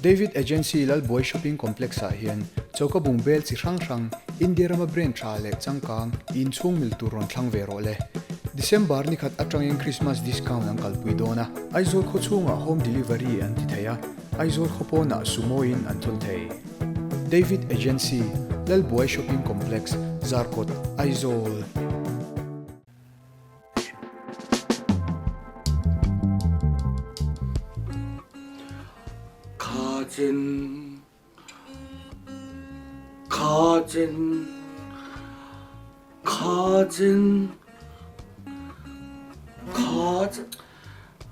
David Agency Lalbuai Shopping Complex ah hian choka bung bel chi hrang hrang India rama brand tha leh changkang i inchhung mil tur rawn thlang ve rawh le. December ni khat atangin Christmas discount an kalpui dawn a, Aizawl khaw chhungah home delivery an ti thei a, Aizawl khaw pawnah sumo in an thawn thei. David Agency, Lalbuai Shopping Complex, Zarkawt, Aizawl. Kha chen Kha chen Kha chen Kha chen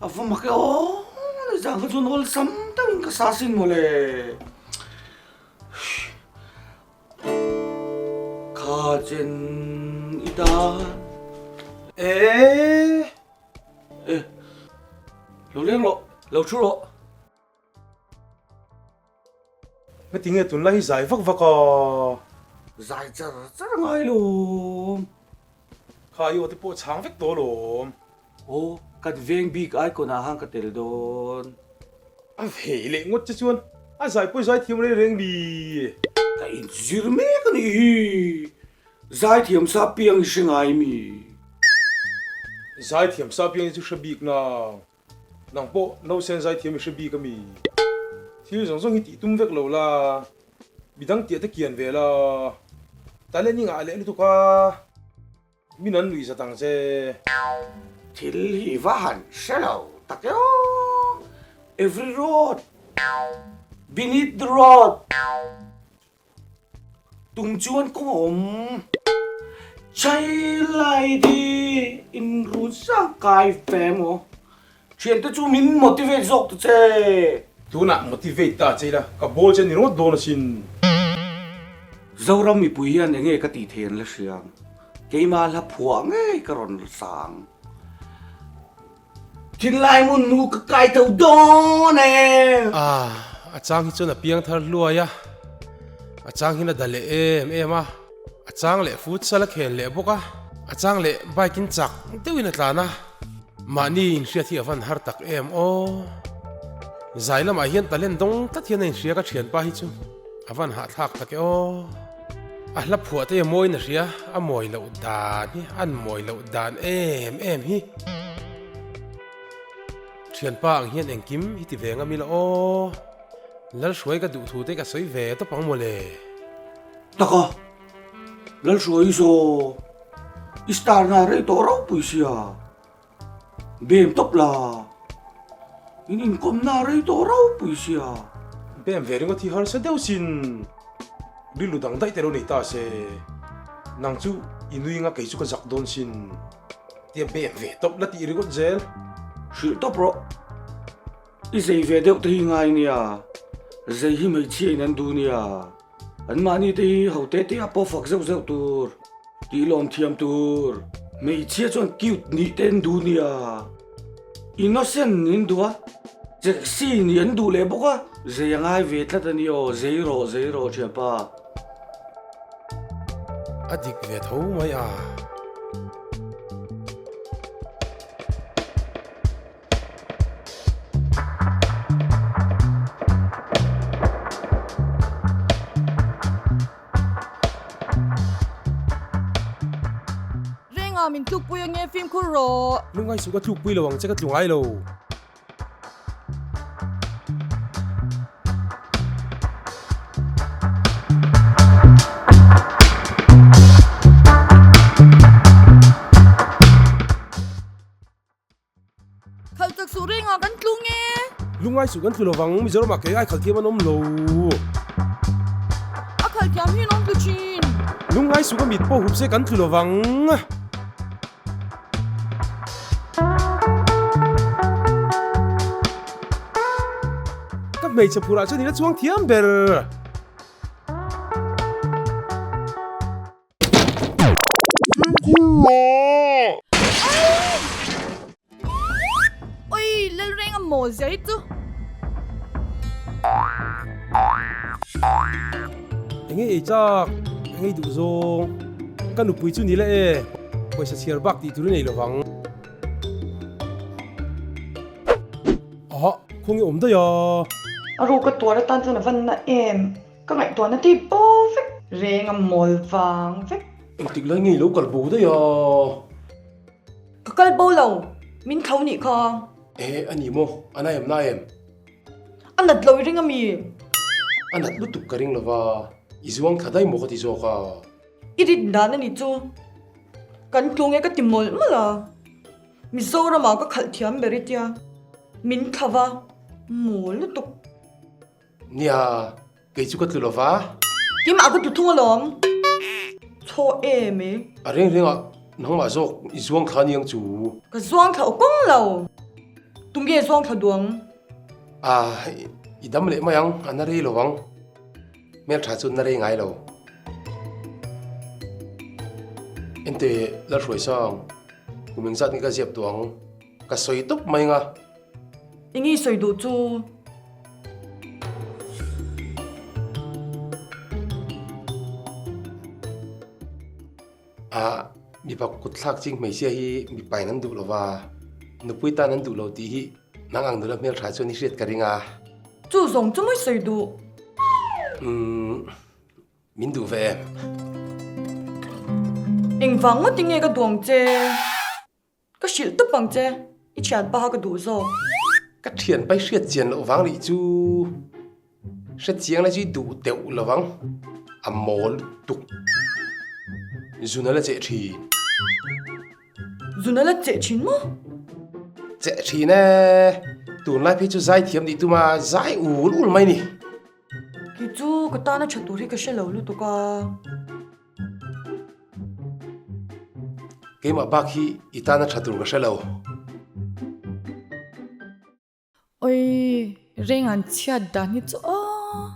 A va mak e aw Nizan kha chuan awlsam deuhin ka sa sin mawle. Kha chen i dan. E. E. Lo leng rawh, lo thu rawh. Heti nge tunlai hi zai vak vak a? Zai char char a ngai lawm. Kha i aw te pawh chhang vek tawh lawm. Aw, kan veng bik icon ah khan ka tel dawn. A ve leh ngawt che chuan a zai pawh zai thiam reng reng ni. Ka inzir mek a nih hi. Zai thiam sa piang i hre ngai mi? Zai thiam sa piang hi chu hre bik nang. Nang pawh nausen zai thiam i hre bik a mi? Thil zawng zawng hi tih tum vek lo la, midang tiah te kian ve la. Talent i ngah leh lutuk a. Min an nuih zat ang che. Thil hi i va han hre lo tak e aw. Every road beneath the road tum chuan kawng a awm. Chai lai di in run sang kai fe maw. Thiante chu min motivate zawk ta che. Tunah motivate ta che ila ka bawl che ni rawt dawn asin. Zoram mipui hian enge ka tih thei an la hria ang. Keimah hla phuah ngei ka rawn sa ang. Thinlai hmun nu ka kai tho dawn e. Ah, a chang hi chuan a piang thar hluai a, a chang hian a da leh em em a, a chang leh futsal a khel leh bawk a, a chang leh bike in chak deuhin a tlan a. Mahni inhriat hi a van har tak em aw. Zai lamah hian talent dawng tlat hian a inhria ka thianpa hi chu a van hahthlak tak e aw. A hla phuah te a mawiin a hria, a mawi loh dan hi an mawi loh dan em em hi. Thianpa ang hian engkim hi ti ve ngam ila aw. Lalhruai ka duh thu te ka sawi ve tawp ang mawle. Taka. Lalhruai zaw, i star na rei tawh ropui sia, bem tawp la, in inkawm na rei tawh ropui sia. Bem ve ringawt hi harsa deuh sin, rilru dang daih te lo nei ta se, nang chu i nui nga kei chu ka zak dawn sin, tia bem ve tawp la tih ringawt zel. Hrilh tawp rawh. I zei ve deuh te hi ngai nia, zei hi hmeichhia in an duh nia. An mahni te hi ho te te ah pawh fak zeuh zeuh tur, tih lawm thiam tur. Hmeichhia chuan cute nih te an duh nia, innocent nih an duh a, sexy nih an duh leh bawk a. Zei a ngai ve tlat a ni aw, zei rawh zei rawh thianpa. A dik ve tho mai a. Renga min tlukpui ange fimkhur rawh. Lungngai suh ka tlukpui lo ang che ka tlu ngai lo. Khal tak suh reng ah kan tlu nge. Lungngai suh kan tlu lovang, Mizoram ah kei ai khal thiam an awm lo. A khal thiam hi an awm tlu thin. Lungngai suh ka mit pawh hup se kan tlu lovang. Ka hmeichhe phurah chuan i la chuang thiam ber. Oi, lal reng a maw zia hi chu. Enge ei chak, enge duh zawng. Ka nupui chu ni la e, pawisa chhiar bak tih tur i nei lovang. Aha, khawnge awm daih a. A ruka tuar atan chuan a van na em. Ka ngaihtuahna tih bo vek. Reng a mawl vang vek. Engtik lai nge i lo kal bo daih a? Ka kal bo lo, min tho nih kha. E, a ni maw? A na em na em? A nat lo i ring a mi? A nat lutuk ka ring lo va, i zuang thla daih maw ka ti zawk a. I rit dan a ni chu. Kan tlung e ka ti mawlh mawlh a. Mizoramah ka khalh thiam ber i tia. Min thla va, mawl lutuk. Nia, kei chu ka tlu lo va. Keimah ka tlu thung alawm. Chhaw em e. A reng reng ah nangmah zawk i zuang thla aniang chu. Ka zuang thla aw kawng lo. Tunge zuang thla duang? A, i dam leh mai ang, a na rei lo ang. Hmeltha chu na rei ngai lo. Ente Lalhruaisang, kum engzat nge ka ziap duh ang? Ka sawi tawp mai nga. Eng i sawi duh chu? A, mipa kut thlak ching hmeichhia hi mipain an duh lo va, nupui tan an duh lo tih hi nang ang nula hmeltha chuan i hriat ka ring a. Chu zawng chu mawi sawi duh? Umm. Min duh ve em? Engvang ngawt in nge ka duh ang che? Ka hrilh tawp ang che, i thianpa kha ka duh zawk. Ka thianpa i hriat chian loh vang nih chu hre chiang lai chu i duh deuh lo vang, a mawl lutuk. Zuna la cheh thin. Zuna la cheh thin maw? Cheh thin e, tunlai phei chu zai thiam nih tuma zai ul ul mai ni. Kei chu ka tana tha tur hi ka hre lo lutuk a. Keimah bak hi i tana tha tur ka hre lo. Oi, reng an chhiat dan hi chu aw,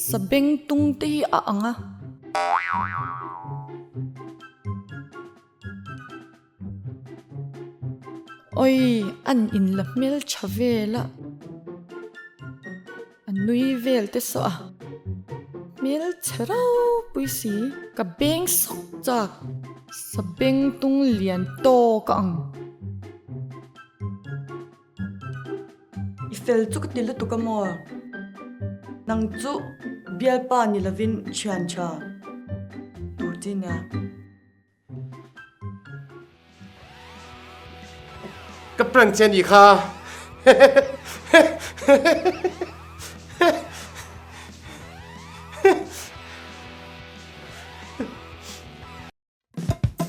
sabeng tung te hi a ang a. Oi, an in la hmel tha vel a, a nui vel te saw a, hmel chhe ropui si, ka beng sawk chak, sabeng tung lian tawk a ang. I fel chu ka ti lutuk a maw? Nang chu bialpa ni lovin thian tha tur chi nia. Ka prank che nih kha.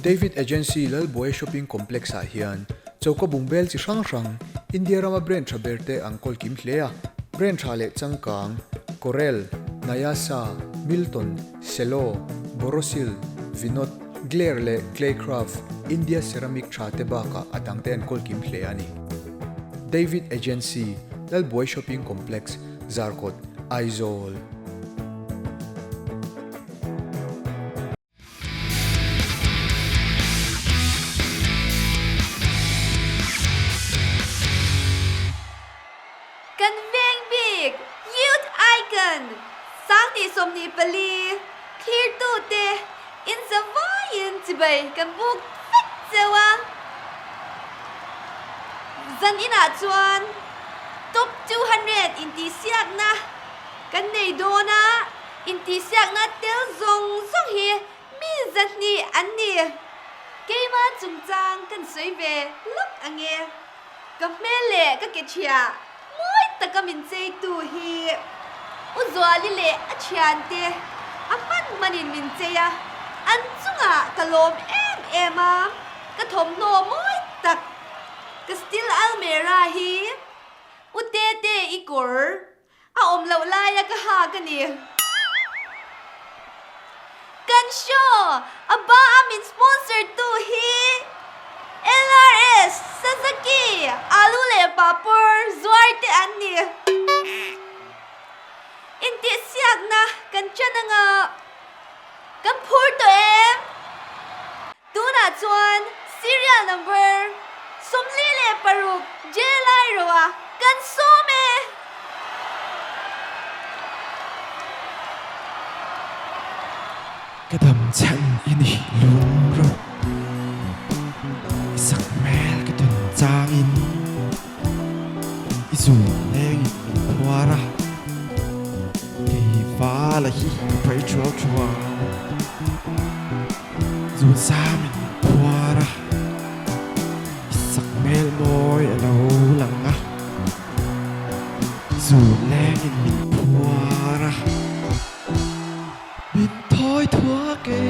David Agency Lalbuai Shopping Complex ah hian choka bungbel chi hrang hrang India rama brand tha ber te an kawl kim hle a, brand tha leh changkang Corel, Nayasa, Milton, Cello, Borosil, Vinod, Glare leh Claycraft, India ceramic tha te bakah a dangte an kawl kim hle a ni. David Agency, Lalbuai Shopping Complex, Zarkawt, Aizawl. Kan veng bik Youth Icon 2024 thlirtute in zavaiin chibai kan buk vek cheu a. Zan inah chuan Top 200 intihsiakna kan nei dawn a. Intihsiakna tel zawng zawng hi mi 200 an ni. Keima chungchang kan sawi ve lawk ang e. Ka hmel leh ka ke ṭhia mawi taka min cheitu hi U Zuali leh a ṭhiante a hman hmanin min chei a, an chungah ka lawm em em a, ka thawmhnaw mawi tak ka steel almera hi U Tete i kawr A awm loh laia ka hak a ni. Kan show a ba a min sponsor tu hi LRS, Sazaki, Alu leh Papawr zuar te an ni. Intihsiakna kan chan anga kan phur tawh em? Tunah chuan serial number 46 J Lairoa kan sawm e! Ka dam chhan i ni lungro I sak hmel ka tawn changin I zun lengin min phuar a. la hi ka pai thuau thuau. Zunzam in min phuar a, i sak hmel mawi a lo lang a. Zun leng in min phuar a, min thawi thuak e,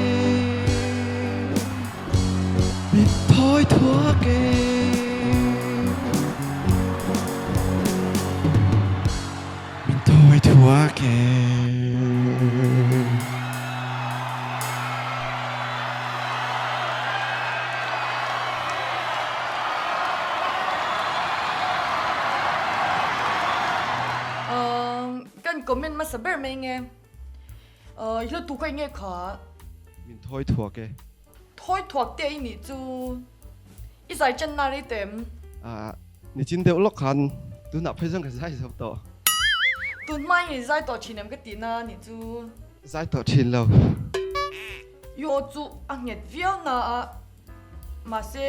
min thawi thuak e. Min thawi thuak e. Kan comment hmasa ber mai nge. I hla tu kha enge kha? Min thawi thuak e. Thawi thuak te i nih chu i zai chen na rei teh em? Nichin deuh lawk khan tunah phei chuan ka zai zo tawh. Tun hma in i zai tawh thin em ka tih na nih chu. Zai tawh thin lo. I aw chu a nghet viau na a, mahse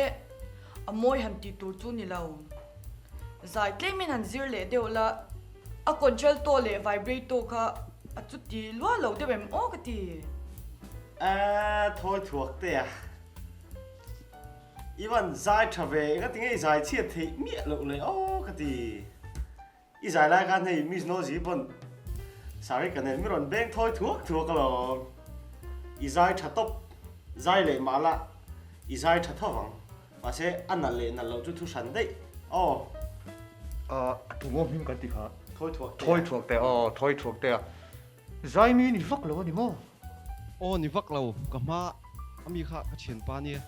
a mawi han tih tur chu ni lo. Zai tlem in han zir leh deuh la, a contralto leh vibrato kha a chuti lua lo deuh em aw ka ti. Eeh thawi thuak te a. I van zai tha ve enga tinge i zai chhiat theih miah loh le aw ka ti. I zai lai khan hei Miss Nosy pawn Sari ka nen mi rawn beng thawi thuak thuak alawm. I zai tha tawp, zai leh mah la i zai tha tho vang. Mahse a nalh leh nalh loh chu thu hran daih aw. A tungaw hming kan ti kha. Thawi thuak te a. Thawi thuak te aw, thawi thuak te a. Zaimi ni vak lo a ni maw? Aw ni vak lo, ka hma a mi kha ka thianpa nia,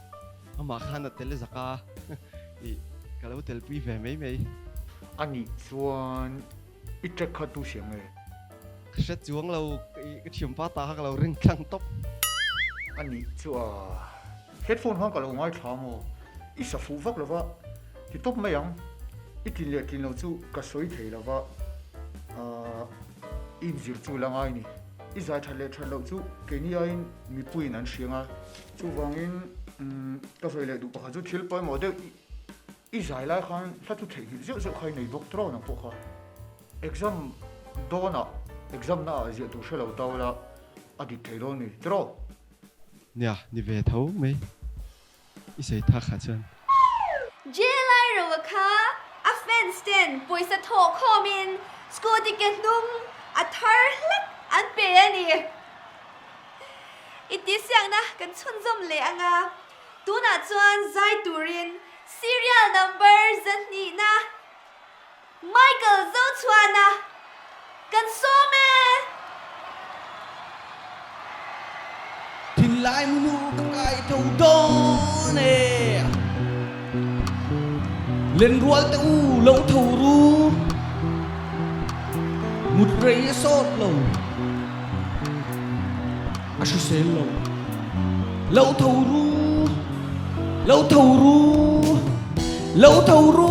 amah khan a tel zak a, ih ka lo telpui ve mai mai. A nih chuan i track kha tu siam nge? Ka hre chuang lo, ka thianpa ta kha ka lo ring tlang tawp. A nih chu a, headphone khan ka lo ngaithla maw? I sa fuh vak lo va, ti tawp mai ang, i tlin leh tlin lo chu ka sawi thei lo va, ahh. I inzir chu la ngai ni. I zai that leh that loh chu keini aiin mipuiin an hriang a, chuvangin ka sawi leh duh pakhat chu thil pawimawh deuh i zai lai khan hla chu theihnghilh zeuh zeuh kha i nei bawk tawrh nang pawh kha. Exam dawnah exam na ah ziah tur hre lo ta ula a dik thei dawn ni tawrh. Nia, ni ve tho mai. I sawi thak kha chuan. Jailai Roa kha a fans ten pawisa thawh khawmin scooty ke hnung a thar hlek an pe a ni. I tihsiakna kan chhunzawm leh ang a, tunah chuan zai turin serial number zahnihna Michael Zochhuana kan sawm e! Thinlai munu ka kai tho dawn e. Lenrual te u lo tho ru. Mut rei a sawt lo. A hrisel lo. Lo tho ru. Lo tho ru. Lo tho ru.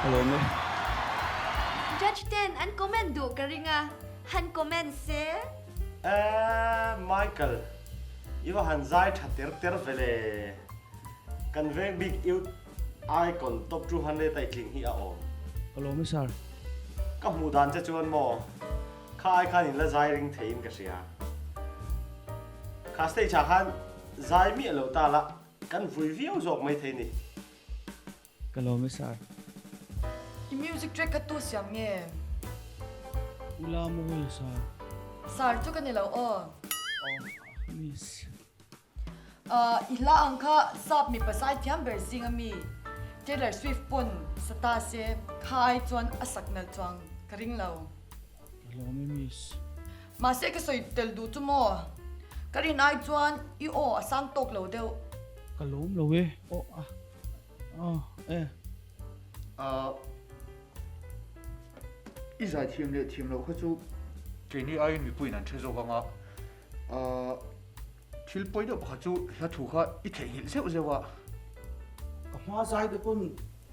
Ka lawm e. Judge ten an comment duh ka ring a, han comment se. Eeh Michael, i va han zai tha ter ter ve le. Kan veng bik youth icon top 200 a i tling hi a awm. Ka lawm e sir. Ka hmuh dan che chuan maw, kha ai khan in la zai ring theiin ka hria. Kha stage ah khan zai miah lo ta la, kan vui viau zawk mai thei ni. Ka lawm e sir. I music track kha tu siam nge? Ula mawi sir. Sir chu ka ni lo aw. Aw miss. I hla ang kha sap mipa zaithiam ber zing ami Taylor Swift pawn sa ta se kha ai chuan a sak nalh chuang ka ring lo. Ka lawm e miss. Mahse ka sawi tel duh chu maw? Ka rin ai chuan i aw a sang tawk lo deuh. Ka lawm lo e aw a aw e. I zaithiam leh thiam loh kha chu keini aiin mipuiin an hre zawk ang a. Thil pawi deuh pakhat chu hla thu kha i theihnghilh zeuh zeuh a. Ka hma zai te pawn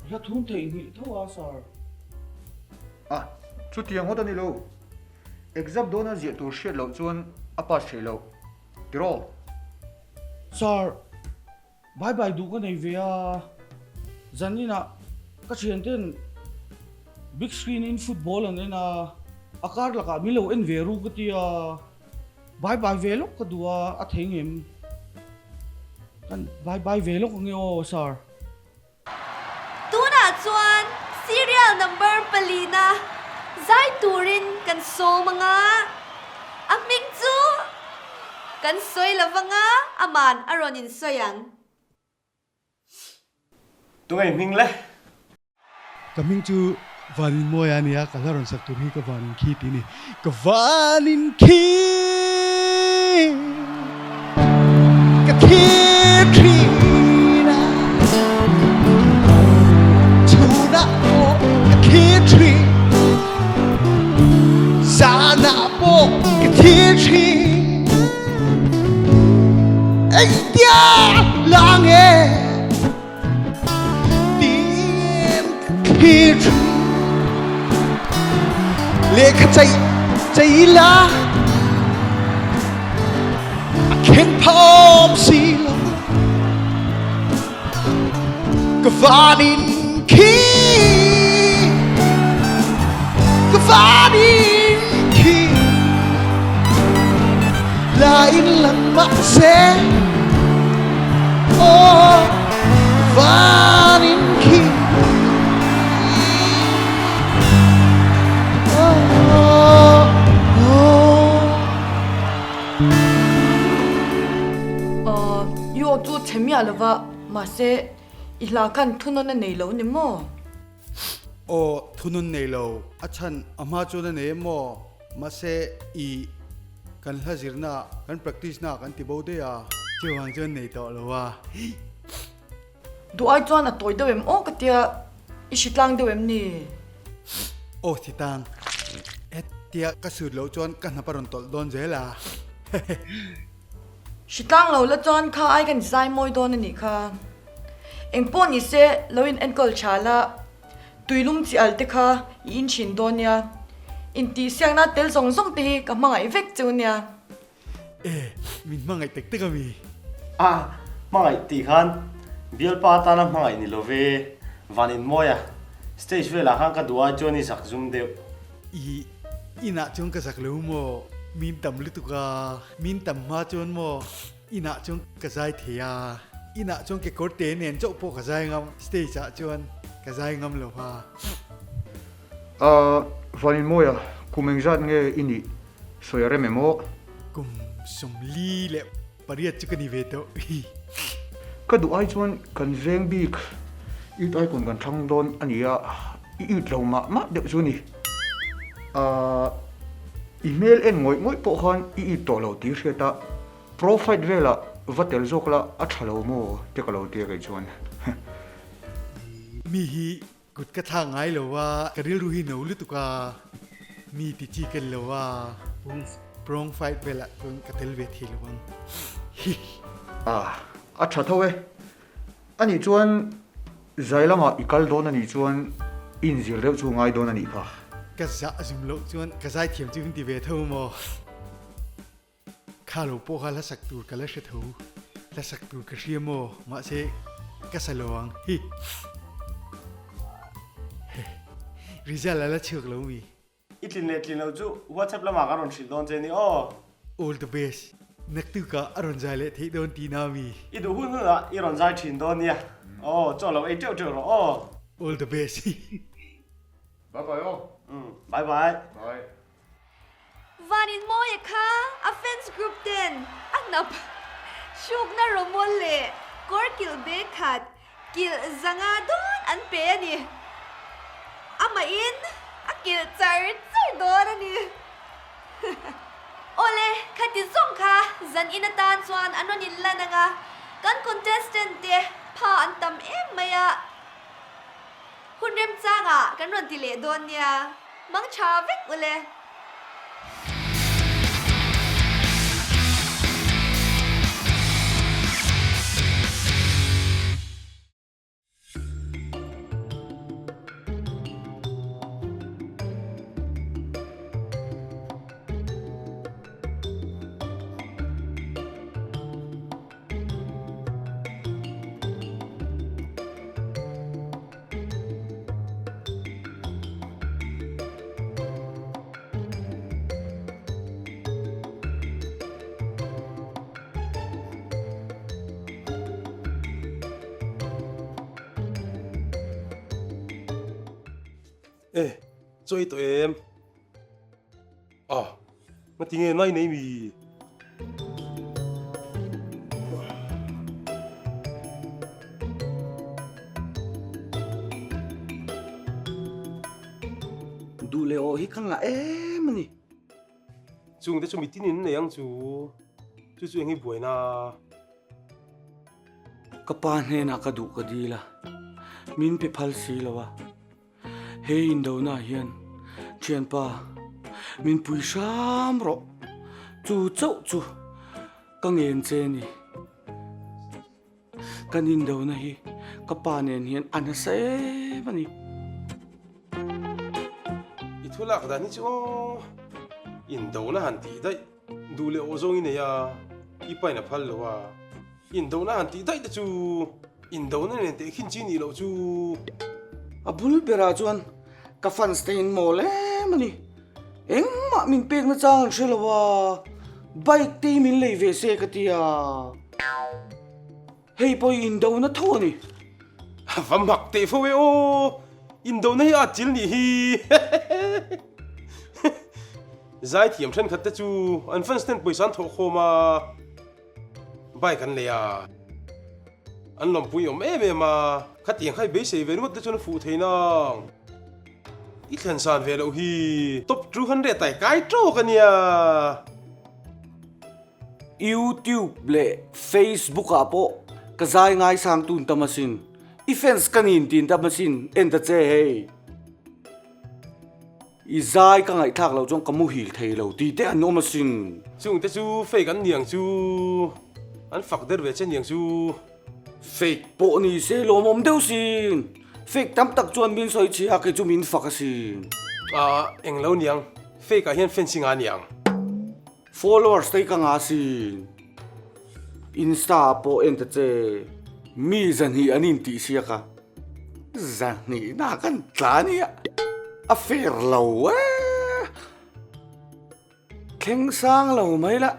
hla thu an theihnghilh tho a sir. A, chutiang ngawt a ni lo. Exam dawna ziah tur hriat loh chuan a pass theih loh. Tiraw? Sir. Bye bye duh ka nei ve a, zaninah ka thianten big screen in football an en a, a kar lakah min lo en ve ru ka ti a, bye bye ve lawk ka duh a, a thei ngem? Kan bye bye ve lawk ange aw sir. Tunah chuan serial number palina zai turin kan sawm anga, a hming chu kan sawi lo vanga aman a rawn insawi ang. Tunge hming le? Ka hming chu Vaninmawia a nia, ka hla rawn sak tur hi ka Vanin khi tih a ni. Ka Vanin khi ka thlir thin a, chhunah pawh ka thlir thin, zanah pawh ka thlir thin, engtia la nge? Lehkha ceih cei la a khen phawm si lo ka van in khi ka van in khi la in lang mah se Aw van in khi I aw chu chhe miah lova, mahse i hla khan thunawn a nei lo ni maw? Aw thunawn nei lo, a chhan a hma chuan a nei em maw? Mahse i kan hla zirna kan practice na kan ti bo daih a, chuvang chuan nei tawh lo a. Duh ai chuan a tawi deuh em aw ka tia, i hri tlang deuh em ni? Aw hri tang, hetia ka sut loh chuan ka hnap a rawn tawlh dawn zel a. Hri tlang lo la chuan kha ai kan zai mawi dawn a nih kha. Engpawh ni se lo in enkawl tha la. Tuilum chi al te kha i in thin dawn nia. Intihsiakna tel zawng zawng te hi ka hmangaih vek cheu nia. E, min hmangaih tak tak a mi. A, hmangaih tih khan bialpa atana hmangaih ni lo ve, van inmawi a, stage velah khan ka duh ai chuan i zak zum deuh. I inah chuan ka zak lo maw? Min tam lutuk a, min tam hma chuan maw? Inah chuan ka zai thei a, inah chuan kekawr te nen chauh pawh ka zai ngam, stage ah chuan ka zai ngam lo va. Ahh, Vaninmawia, kum engzat nge i nih sawi a rem em aw? Kum 48 chu ka ni ve tawh. Ka duh ai chuan kan veng bik it icon kan thlang dawn a ni a, i it lo mah mah deuh chu a ni. Ahh. I hmel en ngawih ngawih pawh khan i it tawh lo tih hriat a, pro fight velah va tel zawk la a tha lo maw te ka lo tia kei chuan. Mi hi kut ka thlak ngai lo a, ka rilru hi no lutuk a, mi ti chi ken lo a, prong fight velah chuan ka tel ve thei lo ang. Hi. Ah, a tha tho e. Anih chuan zai lamah i kal dawn anih chuan i inzir deuh chu ngai dawn anih kha. Ka zah zum loh chuan ka zai thiam chu min ti ve tho maw? Kha lo pawh kha hla sak tur ka la hre tho, hla sak tur ka hria maw? Mahse ka sa lo ang hi. Result a la chhuak lo mi. I tlin leh tlin lo chu WhatsApp lamah ka rawn hrilh dawn che ni aw. All the best. Naktuk ah a rawn zai leh theih dawn tih na mi. I duh hun hun ah i rawn zai thin dawn nia aw. Chaw lo ei teuh teuh rawh aw. All the best. Bye bye aw. Umm bye bye. Bye. Vanin Mawia kha a fans group ten a hnap hrukna rawmawl leh kawr kilh bag khat kilh zanga dawn an pe a ni. Amahin a kilh char char dawn a ni. Awle, khati zawng kha zan in atan chuan an rawn inlan ang a, kan contestant te pha an tam em mai a. Hun remchangah kan rawn ti leh dawn nia, mang tha vek ule. E, chaw ei tawh em? A, ngati nge nai nei mi? Duh leh aw hi ka ngah em a ni. Chung te chu mitin in nei ang chu, chu chu eng hi buaina. Ka pa hnenah ka duh ka dil a, min pe phal si lo a. He indona hian thianpa min pui hram rawh, chu chauh chu ka ngen che a ni. Kan indona hi ka pa nen hian a nasa em a ni. I thu lak dan hi chu aw, indona han tih daih duh leh aw zawng i nei a, i pain a phal lo a. Indona han tih daih te chu indona nen tehkhin chi nih loh chu. A bul berah chuan ka fans te in mawl em a ni. Engmah min pek na chang an hre lo a, bike te hi min lei ve se ka ti a. Hei pawh hi indona tho a ni. A va mak teh fo e aw, indona hi a atchilh nih hi. Zaithiam thenkhat te chu an fans ten pawisa an thawh khawm a. Bike an lei a, an lawmpui awm em em a, khatiang kha i beisei ve ringawt te chuan a fuh thei nang. I thlen san ve loh hi top 200 tai kai tawk a nia. YouTube leh Facebook ah pawh ka zai ngaisang tun tam asin, i fans ka nin tin tam asin en ta che hei. I zai ka ngaihthlak loh chuan ka muhil thei lo tih te an awm asin. Chung te chu fake an niang chu, an fak der ve che niang chu. Fake pawh ni se lawmawm deuh sin, fake tam tak chuan min sawi chhia kei chu min fak asin. Ah eng lo niang, fake ah hian fans i nga niang. Followers te hi ka nga asin, Insta ah pawh en ta che, mi zahnih an intih siak a. Zahnihna kan tla nia, a fair lo e. Thleng sang lo mai la,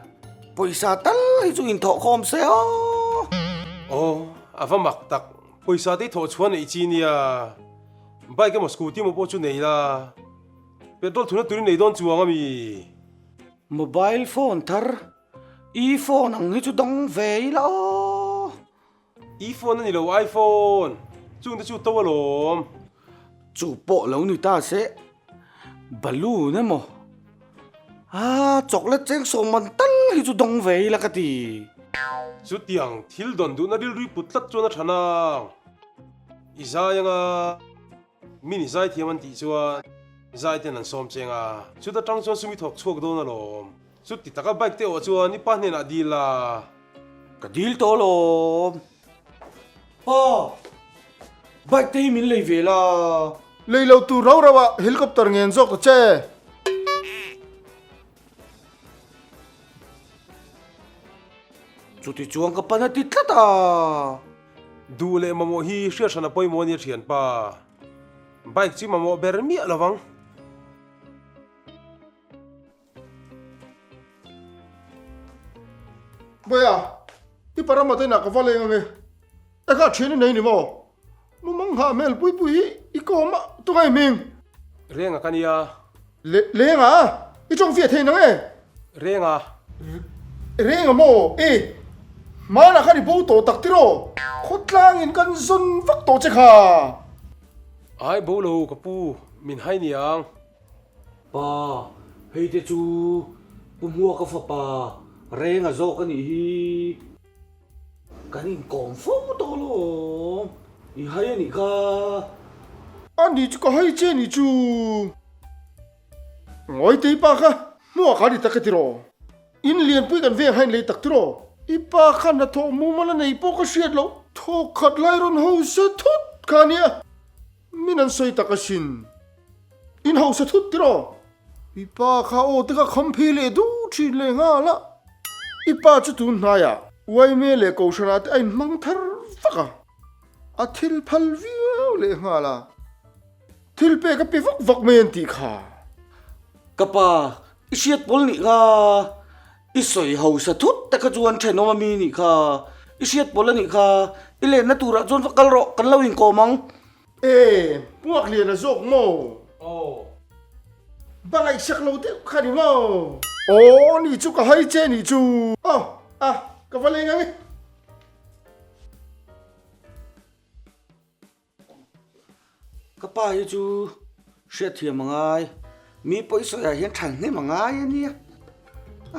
pawisa tal hi chu inthawh khawm se aw. Aw, a va mak tak, pawisa te hi thawh chhuah neih chi nia, bike emaw scooty emaw pawh chu nei la, petrol thuna turin nei dawn chuang ami? Mobile phone thar, i phone ang hi chu dawng ve ila aw. I phone a ni lo iPhone, chung te chu to alawm. Chu pawh lo ni ta se, balloon emaw aa chocolate cheng sawm man tal hi chu dawng ve ila ka ti. Chutiang thil dawn duhna rilrui put tlat chuan a tha nang. I zai anga min i zai thiam an tih chuan zai ten an sawm cheng a, chuta tang chuan sum i thawk chhuak dawn alawm. Chuti taka bike te awh chuan i pa hnenah dil a. Ka dil tawh alawm. Pa, bike te hi min lei ve la. Lei lo tur rau rau ah helicopter ngen zawk ta che. Chuti chuan ka pan a ti tlat a. Duh leh mamawh hi hriat hran a pawimawh a nia thianpa. Bike chu i mamawh ber miah lovang. Bawia, i parama te inah ka va leng ange. Eka thian i nei ni maw? Mumang nghah hmel pui pui hi i kawm a, tungai hming? Renga ka nia. Le, Lenga? I tawng fiah thei nang e? Renga. Renga maw? E, hmanah khan i bo tawh tak tiraw? Khawtlangin kan zawn vak tawh che kha. Ai bo lo ka pu, min hai niang. Pa, hei te chu Pu Hmuaka fapa Renga zawk a nih hi. Kan inkawm fo tawh alawm, i hai a nih kha. A ni chu ka hai che a nih chu. Ngawite i pa kha Hmuaka a ni tak e tiraw? In lianpui kan veng hain lei tak tiraw? I pa kha hnathawh mumal a nei pawh ka hriat loh. Thawkkhat lai rawn hausa thut kha a nia. Min an sawi tak asin. In hausa thut tiraw? I pa kha aw te kha kham phei leh duh thin leh nghal a. I pa chu tun hnaiah Uaime leh Kohhranah te a inhmang thar vak a. A thil phal viau leh nghal a. Thil pek a pe vak vak mai an tih kha. Ka pa, i hriat pawl nih kha. I sawi hausa thut te kha chuan thenawm a mi nih kha. I hriat pawl a nih kha. I lenna turah chuan va kal rawh, kan lo inkawm ang. E, Puakliana zawk maw? Aw. Va ngaihsak lo deuh kha ni maw? Aw ni chu ka hai che ni chu. Aw a ka va leng ang e. Ka pa hi chu hriatthiam a ngai, mi pawi sawiah hian than hnem a ngai a nia,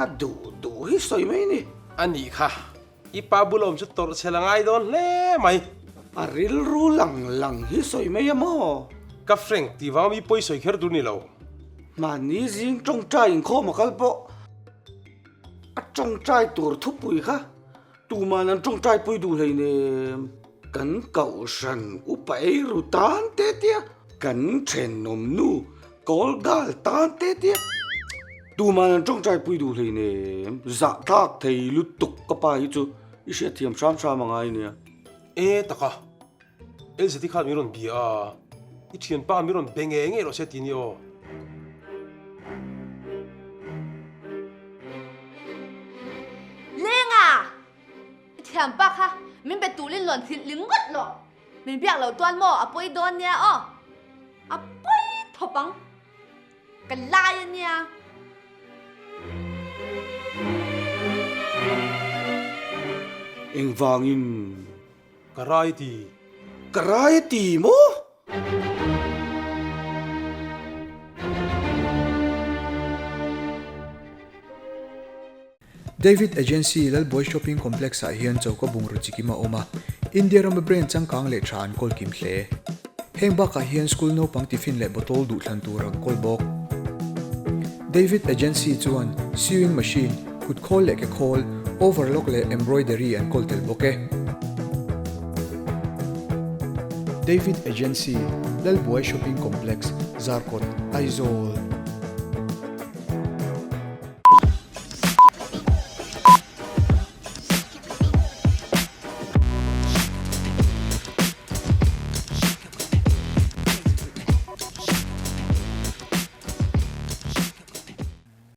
a duh duh hi sawi mai a ni. A nih kha, i pa bula awm chu tawrh chhel a ngai dawn hle mai. A rilru lang lang hi sawi mai a maw? Ka Frank tih vanga mi pawi sawi kher tur ni lo. Mahni zing tawngtai inkhawm a kal pawh a tawngtai tur thupui kha Tuman an tawngtai pui duh hleinem. Kan kohhran upa ei ru tan te tia, kan thenawm nu kawl gal tan te tia. Tuman an tawngtai pui duh hleinem. Zahthlak thei lutuk ka pa hi chu i hriatthiam hram hram a ngai nia. E taka, Elzeti khan min rawn bia a, i thianpa min rawn be ngei ngei rawh se ti ni aw. Lenga! I thianpa kha min be tulin lawn hrilh ling ngawt lawh. Min biak lo tuan maw a pawi dawn nia aw. A pawi thawp ang. Ka lai a nia. Engvangin Ka rai ti. Ka rai ti maw? David Agency Lalbuai Shopping Complex ah hian choka bungraw chikim a awm a, India rama brand changkang leh tha an kawl kim hle. Heng bakah hian school naupang tiffin leh bottle duhthlan tur an kawl bawk. David Agency chuan sewing machine, Kut khawl leh ke khawl, overlock leh embroidery an kawl tel bawk e. David Agency, Lalbuai Shopping Complex, Zarkawt, Aizawl.